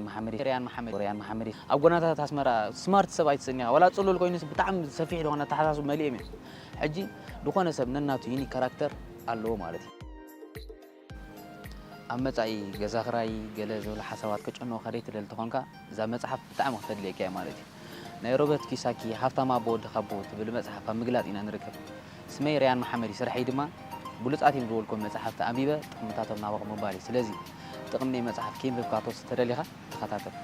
መሓመድ፣ ሪያን መሓመድ፣ ሪያን መሓመድ ኣብ ጎናታት ኣስመራ ስማርት ሰብ ኣይትስእን ኢኻ። ዋላ ጽሉል ኮይኑስ ብጣዕሚ ሰፊሕ ዝኾነ ኣተሓሳስብ መሊኦም እዮም። ሕጂ ዝኾነ ሰብ ነናቱ ዩኒክ ካራክተር ኣለዎ ማለት እዩ። ኣብ መጻኢ ገዛ ክራይ ገለ ዝብሉ ሓሳባት ከጨንቑኻ ዘይትደሊ ተኾንካ፣ እዛ መጽሓፍ ብጣዕሚ ከተድልየካ እያ ማለት እዩ። ናይ ሮበርት ኪዮሳኪ ሃፍታም ኣቦ ወዲ ካቦ ትብል መጽሓፍ ኣብ ምግላጽ ኢና ንርከብ። ስመይ ሪያን መሓመድ እዩ፣ ስርሐይ ድማ ብሉጻት እዮም ዝበልኩም መጽሓፍቲ ኣንቢበ ጥቕምታቶም ናባኹም ምባል እዩ። ስለዚ ጥቕሚ ናይ መጽሓፍ ከየንበብካ ክትወስድ ተደሊኻ ተኸታተል።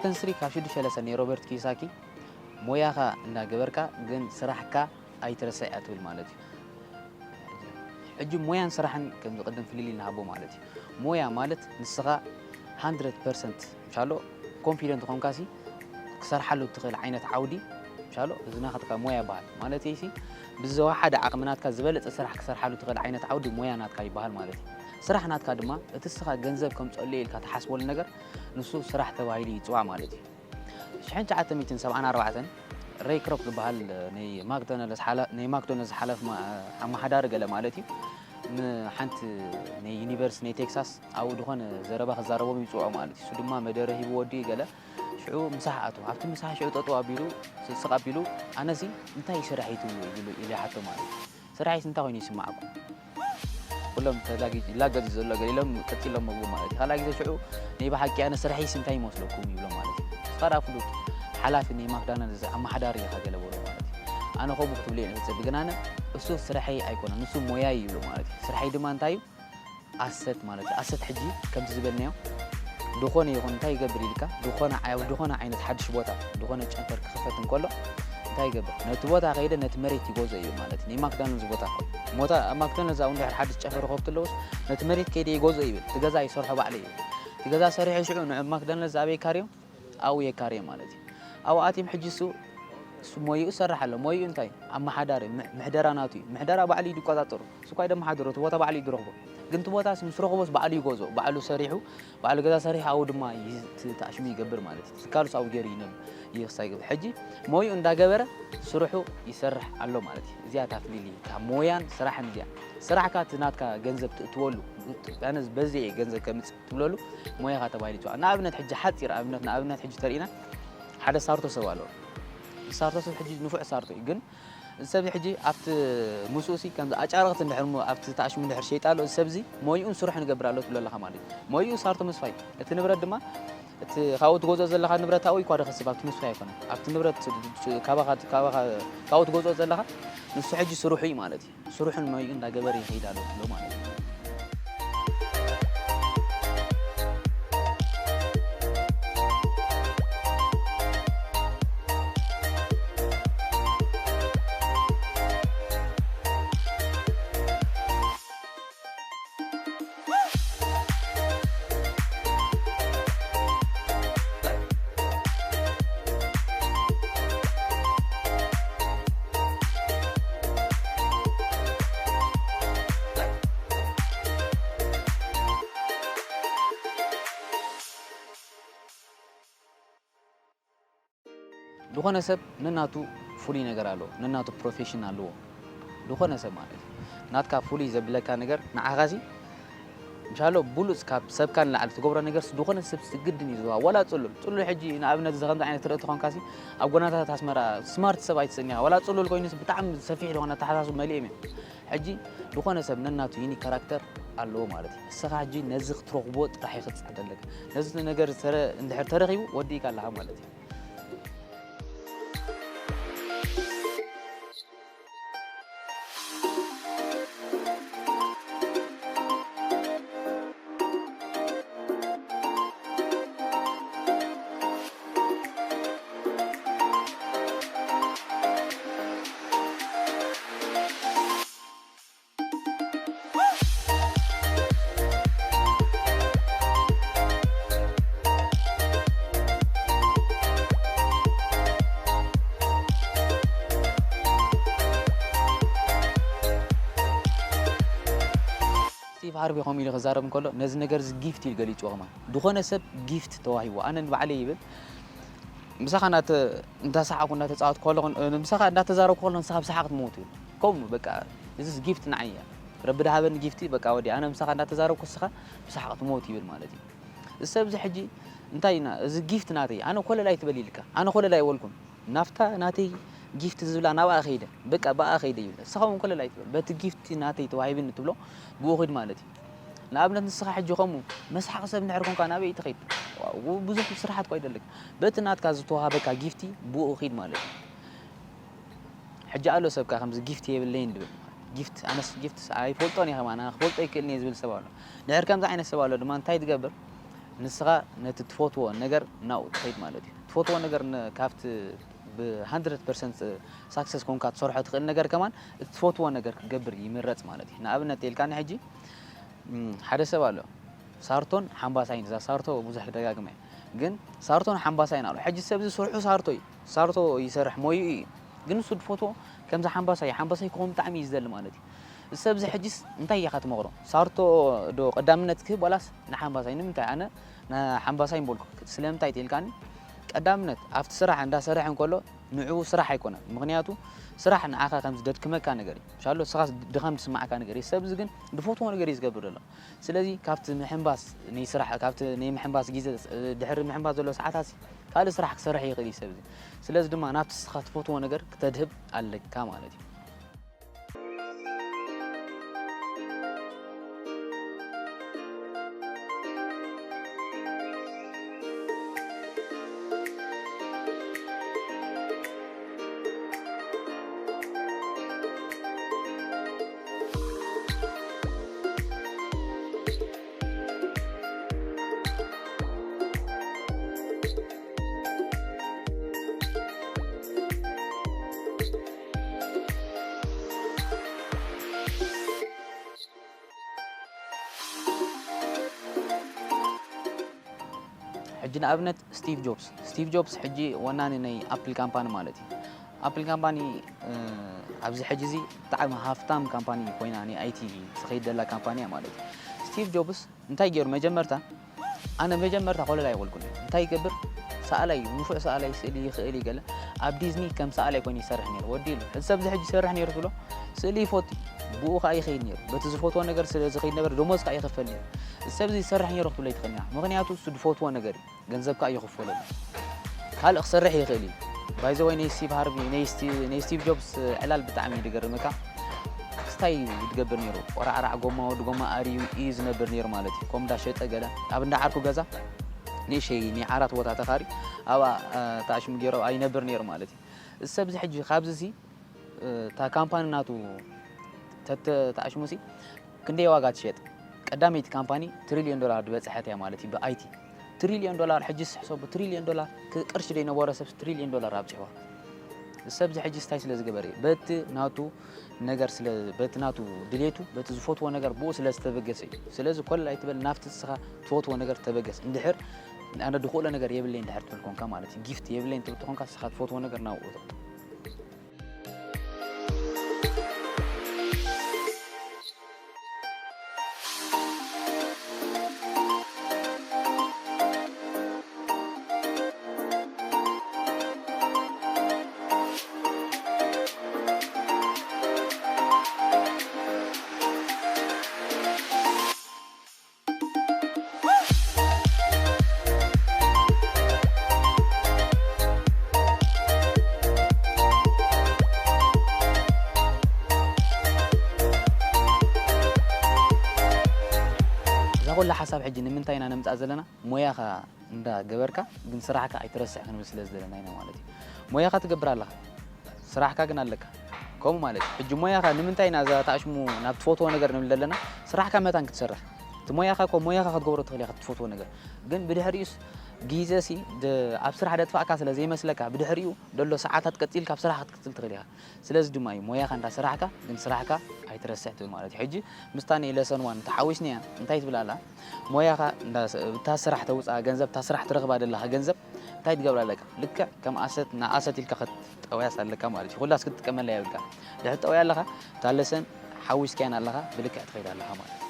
ተንስሪ ካብ ሽዱሽተ ለሰን ናይ ሮበርት ኪዮሳኪ ሞያኻ እንዳገበርካ ግን ስራሕካ ኣይትረስዕ እያ ትብል ማለት እዩ። ሕጂ ሞያን ስራሕን ከም ዝቕድም ፍልልይ ንሃቦ ማለት እዩ። ሞያ ማለት ንስኻ ሃንድረድ ፐርሰንት ምሻሎ ኮንፊደንት ኾንካሲ ክሰርሓሉ እትኽእል ዓይነት ዓውዲ ምሻሎ እዚ ናኸትካ ሞያ ይበሃል ማለት እዩ። ብዝወሓደ ዓቕሚ ናትካ ዝበለፀ ስራሕ ክሰርሓሉ እትኽእል ዓይነት ዓውዲ ሞያ ናትካ ይበሃል ማለት እዩ። ስራሕ ናትካ ድማ እቲ ንስኻ ገንዘብ ከምፀሉ ኢልካ ትሓስበሉ ነገር ንሱ ስራሕ ተባሂሉ ይፅዋዕ ማለት እዩ። ሽሕን ትሽዓተ ሚእትን ሰብዓን ኣርባዕተን ሬይ ክሮክ ዝበሃል ናይ ማክዶናልድስ ሓላ- ናይ ማክዶናልድስ ሓላፊ ማ- ኣመሓዳሪ ገለ ማለት እዩ ንሓንቲ ናይ ዩኒቨርሲቲ ናይ ቴክሳስ ኣብኡ ዝኾነ ዘረባ ክዛረቦም ይፅውዖ ማለት እዩ። እሱ ድማ መደረ ሂቡ ወዲ ገለ ሽዑ ምሳሕ ኣቱ ኣብቲ ምሳሕ ሽዑ ጠጠው ኣቢሉ ስስቕ ኣቢሉ ኣነሲ እንታይ ስራሕ እዩ ትብሉ ኢሉ ኢሉ ይሓቶ ማለት እዩ። ስራሒስ እንታይ ኮይኑ ይስማዓኩም? ኩሎም ተላጊ- ይላገጹ ዘሎ ገሊሎም ቀጺሎም ምግቡ ማለት እዩ። ካልኣይ ግዜ ሽዑ ናይ ብሓቂ ኣነ ስራሒስ እንታይ ይመስለኩም ይብሎ ማለት እዩ። ንስኻ ደኣ ፍሉጥ ሓላፊ ናይ ማክዳናልድስ ኣመሓዳሪ ኢኻ ገለ በሎ ማለት እዩ። ኣነ ከምኡ ክትብለዮ እየ ዝጽቢ፣ ግን ኣነ እሱ ስራሐይ ኣይኮነን፣ ንሱ ሞያይ ይብሎ ማለት እዩ። ስራሐይ ድማ እንታይ እዩ? ኣሰት ማለት እዩ። ኣሰት ሕጂ ከምቲ ዝበልናዮ ድኾነ ይኹን እንታይ ይገብር ኢልካ ድኾነ ዓይ- ድኾነ ዓይነት ሓድሽ ቦታ ድኾነ ጨንፈር ክኽፈት እንከሎ እንታይ ይገብር? ነቲ ቦታ ከይደ ነቲ መሬት ይገዝኦ እዩ ማለት እዩ። ናይ ማክዳናልድስ ቦታ ሞታ ኣብ ማክዳናልድስ ኣብኡ እንድሕር ሓድሽ ጨንፈር ክኸፍቱ ኣለዎስ ነቲ መሬት ከይደ ይገዝኦ ይብል። እቲ ገዛ ይሰርሖ ባዕሉ እዩ። እቲ ገዛ ሰሪሑ ሽዑ ንማክዳናልድስ ኣበይ ካርዮ ኣብኡ የካርዮ ማለት እዩ። ኣብኡ ኣትዮም ሕጂ እሱ እሱ ሞይኡ ይሰርሕ ኣሎ። ሞይኡ እንታይ? ኣመሓዳሪ፣ ምሕ- ምሕደራ ናቱ እዩ። ምሕደራ ባዕሉ እዩ ዝቆጻጸሮ። እሱ እኳ ኣይደመሓድሮ፣ እቲ ቦታ ባዕሉ እዩ ዝረኽቦ። ግን እቲ ቦታ ምስ ረኽቦስ ባዕሉ ይገዝኦ። ባዕሉ ሰሪሑ፣ ባዕሉ ገዛ ሰሪሑ ኣብኡ ድማ ይ- ት- ተኣሽሙ ይገብር ማለት እዩ። ትካሉስ ኣብኡ ገይሩ ይነብ- ይኽሳ ይገብር። ሕጂ ሞይኡ እንዳገበረ ስርሑ ይሰርሕ ኣሎ ማለት እዩ። እዚኣ እታ ፍልልይ እታ ሞያን ስራሕን እዚኣ። ስራሕካ እቲ ናትካ ገንዘብ ትእትወሉ፣ ኣነ በዚ እየ ገንዘብ ከምጽእ ትብለሉ ሞያኻ ተባሂሉ ይፅዋዕ። ንኣብነት ሕጂ ሓፂር ኣብነት ንኣብነት ሕጂ ተሪእና ሓደ ሳርቶ ሰብ ኣለዎ። ሳርቶ ሰብ ሕጂ ንፉዕ ሳርቶ እዩ፣ ግን እዚ ሰብ ሕጂ ኣብቲ ምስኡ ሲ ከምዚ ኣጫረቕቲ እንድሕር እሞ ኣብቲ ተኣሽሙ እንድሕር ሸይጣ ኣሎ፣ እዚ ሰብ እዚ ሞይኡን ስርሑ ንገብር ኣሎ ትብሎ ኣለኻ ማለት እዩ። ሞይኡ ሳርቶ ምስፋይ፣ እቲ ንብረት ድማ እቲ ካብኡ ትገዝኦ ዘለኻ ንብረት ኣብኡ ይኳ ደኸስብ ኣብቲ ምስፋይ ኣይኮነን። ኣብቲ ንብረት ካባኻ ካባኻ ካብኡ ትገዝኦ ዘለኻ ንሱ ሕጂ ስርሑ እዩ ማለት እዩ። ስርሑ ንመይኡ እንዳገበረ ይኸይድ ኣሎ ማለት እዩ። ዝኾነ ሰብ ነናቱ ፍሉይ ነገር ኣለዎ፣ ነናቱ ፕሮፌሽን ኣለዎ። ዝኾነ ሰብ ማለት እዩ። ናትካ ፍሉይ ዘብለካ ነገር ንዓኻሲ ምሻሎ ብሉፅ ካብ ሰብካ ንላዕሊ ትገብሮ ነገርስ ዝኾነ ሰብ ስግድን እዩ ዝዋ ወላ ፅሉል ፅሉል ሕጂ ንኣብነት እዚ ከምዚ ዓይነት ትርኢ ተኾንካሲ ኣብ ጎናታት ኣስመራ ስማርት ሰብ ኣይትስእን ኢኻ። ወላ ፅሉል ኮይኑስ ብጣዕሚ ሰፊሕ ዝኾነ ኣተሓሳስብ መሊኦም እዮም። ሕጂ ዝኾነ ሰብ ነናቱ ዩኒክ ካራክተር ኣለዎ ማለት እዩ። ንስኻ ሕጂ ነዚ ክትረኽቦ ጥራሕ እዩ ክትፅዕር ዘለካ። ነዚ ነገር ተረ- እንድሕር ተረኺቡ ወዲእካ ኣለኻ ማለት እዩ። ስቲቭ ሃርቪ ከምኡ ኢሉ ክዛረብ እንከሎ ነዚ ነገር እዚ ጊፍት ኢሉ ገሊፅዎ። ከማን ዝኾነ ሰብ ጊፍት ተዋሂቡ፣ ኣነ ንባዕለይ ይብል፣ ምሳኻ እናተ- እንዳሰሓቕኩ እንዳተፃወትኩ ከለኹ፣ እ፣ ምሳኻ እንዳተዛረብኩ ከለኹ ንስኻ ብሰሓቕ ትመውት ይብል። ከምኡ በቃ፣ እዚ ጊፍት ንዓይ እያ፣ ረቢ ድሃበኒ ጊፍቲ፣ በቃ ወዲ ኣነ ምሳኻ እንዳተዛረብኩ ንስኻ ብሰሓቕ ትመውት ይብል ማለት እዩ። እዚ ሰብ እዚ ሕጂ እንታይ ኢና፣ እዚ ጊፍት ናተይ፣ ኣነ ኮለል ኣይትበል ኢልካ፣ ኣነ ኮለል ኣይበልኩን፣ ናፍታ ናተይ ጊፍት ዝብላ ናብኣ ከይደ፣ በቃ ብኣ ከይደ ይብል። ንስኻ እውን ኮለል ኣይትበል፣ በቲ ጊፍት ናተይ ተዋሂብኒ ትብሎ ብኡ ኺድ ማለት እዩ። ንኣብነት ንስኻ ሕጂ ከምኡ መስሓቕ ሰብ እንድሕር ኮንካ ናበይ ትኸይድ? ብዙሕ ስራሓት እኮ ኣይደለክ። በቲ ናትካ ዝተዋሃበካ ጊፍቲ ብኡ ኺድ ማለት እዩ። ሕጂ ኣሎ ሰብካ ከምዚ ጊፍት የብለይን ድብል። ጊፍት፣ ኣነስ ጊፍት ኣይፈልጦን እየ፣ ከማን ክፈልጦ ይክእልን እየ ዝብል ሰብ ኣሎ። ድሕር ከምዚ ዓይነት ሰብ ኣሎ ድማ እንታይ ትገብር? ንስኻ ነቲ ትፈትዎ ነገር ናብኡ ትኸይድ ማለት እዩ። ትፈትዎ ነገር ን- ካብቲ ብ-hundred percent ሳክሰስ ኮንካ ትሰርሖ ትኽእል ነገር ከማን እቲ ትፈትዎ ነገር ክትገብር ይምረጽ ማለት እዩ። ንኣብነት ኢልካኒ ሕጂ፣ እም፣ ሓደ ሰብ ኣሎ፣ ሳርቶን ሓምባሳይን። እዛ ሳርቶ ብዙሕ ክደጋግማ እየ፣ ግን ሳርቶን ሓምባሳይን ኣሎ። ሕጂ ሰብ እዚ ስርሑ ሳርቶ እዩ፣ ሳርቶ ይሰርሕ ሞይኡ እዩ። ግን ንሱ ድፈትዎ ከምዚ ሓምባሳይ፣ ሓምባሳይ ክኸውን ብጣዕሚ እዩ ዝደሊ ማለት እዩ። እዚ ሰብ እዚ ሕጂስ እንታይ ኢኻ ትመኽሮ? ሳርቶ ዶ ቀዳምነት ክህብ ዋላስ ንሓምባሳይ? ንምንታይ ኣነ ንሓምባሳይ ምበልኩ? ስለምንታይ ትልካኒ? ቀዳምነት ኣብቲ ስራሕ እንዳሰርሐ እንከሎ ንዕኡ ስራሕ ኣይኮነን። ምኽንያቱ ስራሕ ንዓኻ ከም ዝደድክመካ ነገር እዩ። ሻሎ ንስኻ ድኻም ዝስማዓካ ነገር እዩ። ሰብ እዚ ግን ድፈትዎ ነገር እዩ ዝገብር ዘሎ። ስለዚ ካብቲ ምሕንባስ ናይ ስራሕ፣ ካብቲ ናይ ምሕንባስ ግዜ፣ ድሕሪ ምሕንባስ ዘሎ ሰዓታት ካልእ ስራሕ ክሰርሕ ይኽእል እዩ ሰብ እዚ። ስለዚ ድማ ናብቲ ንስኻ ትፈትዎ ነገር ክተድህብ ኣለካ ማለት እዩ። ሕጂ ንኣብነት ስቲቭ ጆብስ፣ ስቲቭ ጆብስ ሕጂ ወናኒ ናይ ኣፕል ካምፓኒ ማለት እዩ። ኣፕል ካምፓኒ፣ እ፣ ኣብዚ ሕጂ እዚ ብጣዕሚ ሃፍታም ካምፓኒ ኮይና፣ ናይ ኣይቲ ትኸይድ ዘላ ካምፓኒ እያ ማለት እዩ። ስቲቭ ጆብስ እንታይ ገይሩ? መጀመርታ፣ ኣነ መጀመርታ ኮለል ኣይበልኩን። እንታይ ይገብር? ሰኣላይ፣ ንፉዕ ሰኣላይ፣ ስእሊ ይኽእል እዩ ገለ። ኣብ ዲዝኒ ከም ሰኣላይ ኮይኑ ይሰርሕ ነይሩ። ወዲ ኢሉ። እዚ ሰብ እዚ ሕጂ ይሰርሕ ነይሩ ትብሎ? ስእሊ ይፈቱ። ብኡ ከኣ ይኸይድ ነይሩ። በቲ ዝፈትዎ ነገር ስለ ዝኸይድ ነበር፣ ደሞዝ ከኣ ይኽፈል ነይሩ። እዚ ሰብ እዚ ይሰርሕ ነይሩ ክትብሎ ኣይትኽእልን ኢኻ። ምኽንያቱ፣ እሱ ዝፈትዎ ነገር እዩ። ገንዘብ ከኣ ይኽፈለሉ። ካልእ ክሰርሕ ይኽእል እዩ። ባይ ዘ ወይ፣ ናይ ስቲቭ ሃርቪ፣ ናይ ስቲ-፣ ናይ ስቲቭ ጆብስ ዕላል ብጣዕሚ እዩ ዝገርመካ። ክስታይ እዩ ዝገብር ነይሩ። ቆራዕራዕ ጎማ፣ ወዲ ጎማ ኣርዩ እዩ ዝነብር ነይሩ ማለት እዩ። ከም እንዳሸጠ ገለ፣ ኣብ እንዳ ዓርኩ ገዛ፣ ንእሸይ ናይ ዓራት ቦታ ተኻርዩ፣ ኣብኣ፣ እ፣ ተኣሽሙ ገይሩ ኣይነብር ነይሩ ማለት እዩ። እዚ ሰብ እዚ ሕጂ ካብዚ ሲ፣ እ፣ እታ ካምፓኒ ናቱ ተተ-፣ ተኣሽሙ ሲ፣ ክንደይ ዋጋ ትሸጥ? ቀዳመይቲ ካምፓኒ ትሪልዮን ዶላር ዝበጽሐት እያ ማለት እዩ፣ ብኣይቲ። ትሪልዮን ዶላር፣ ሕጂ ሕሰቡ፣ ትሪልዮን ዶላር፣ ክ-፣ ቅርሺ ዘይነበሮ ሰብ ትሪልዮን ዶላር ኣብጺሕዋ። እዚ ሰብ እዚ ሕጂ እንታይ ስለ ዝገበረ እዩ? በቲ ናቱ ነገር ስለ፣ በቲ ናቱ ድሌቱ፣ በቲ ዝፈትዎ ነገር ብኡ ስለ ዝተበገሰ እዩ። ስለዚ ኮለል ኣይትበል፣ ናብቲ ንስኻ ትፈትዎ ነገር ተበገስ። እንድሕር ኣነ ድኽእሎ ነገር የብለይን እንድሕር ትብል ኮንካ ማለት እዩ፣ ጊፍት የብለይን ትብል ተኾንካ፣ ንስኻ ትፈትዎ ነገር ናብኡ እቶ። እዛ ኩላ ሓሳብ ሕጂ ንምንታይ ኢና ነምጽኣ ዘለና? ሞያኻ እንዳገበርካ ግን ስራሕካ ኣይትረስዕ ክንብል ስለ ዝደለና ኢና ማለት እዩ። ሞያኻ ትገብር ኣለኻ፣ ስራሕካ ግን ኣለካ። ከምኡ ማለት እዩ። ሕጂ ሞያኻ ንምንታይ ኢና እዛ ተኣሽሙ ናብ ትፈትዎ ነገር ንብል ዘለና? ስራሕካ መታን ክትሰርሕ። እቲ ሞያኻ እኮ ሞያኻ ክትገብሮ ትኽእል ኢኻ፣ ትፈትዎ ነገር። ግን ብድሕሪኡስ ግዜሲ ድ-፣ ኣብ ስራሕ ደጥፋእካ ስለ ዘይመስለካ፣ ብድሕሪኡ ደሎ ሰዓታት ቀጺልካ ኣብ ስራሕ ክትቅጽል ትኽእል ኢኻ። ስለዚ ድማ እዩ ሞያኻ እንዳሰራሕካ ግን ስራሕካ ኣይትረስዕ ትብል ማለት እዩ። ሕጂ ምስታ ናይ ለሰን ዋን ተሓዊስናያ እንታይ ትብል ኣላ? ሞያኻ እንዳ-፣ እታ ስራሕ ተውፅኣ ገንዘብ፣ እታ ስራሕ ትረኽባ ዘለኻ ገንዘብ እንታይ ትገብራ ኣለካ? ልክዕ ከም ኣሰት፣ ንኣሰት ኢልካ ክትጠውያስ ኣለካ ማለት እዩ። ኩላስ ክትጥቀመላ የብልካ። ድሕሪ ጠውያ ኣለኻ፣ እታ ለሰን ሓዊስካያን ኣለኻ፣ ብልክዕ ትኸይድ ኣለኻ ማለት እዩ።